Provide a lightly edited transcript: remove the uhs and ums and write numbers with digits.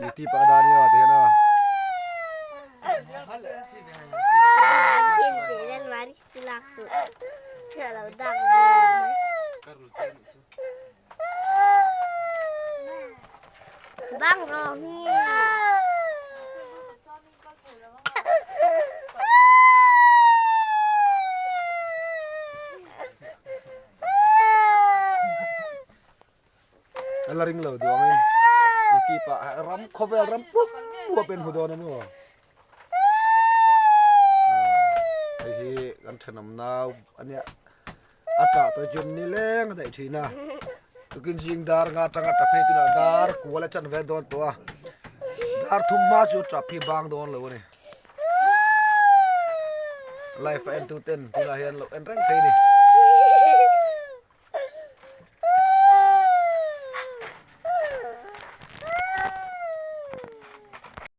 Duty pa ka dan hi aw ti hian aw. A la ring lo duh angin i tih pah ram khawvel ram pum pum a pen hmu dawn a maw hei hi kan thenawm nau a nia a tah tawh chuan ni leng a daih thin a tukin zing dar nga atanga tap phei tunah dar kual a chan vel dawn tawh a dar thum hma chu tap hi bang dawn lo a ni live a en tu ten tunah hian lo en reng thei a ni.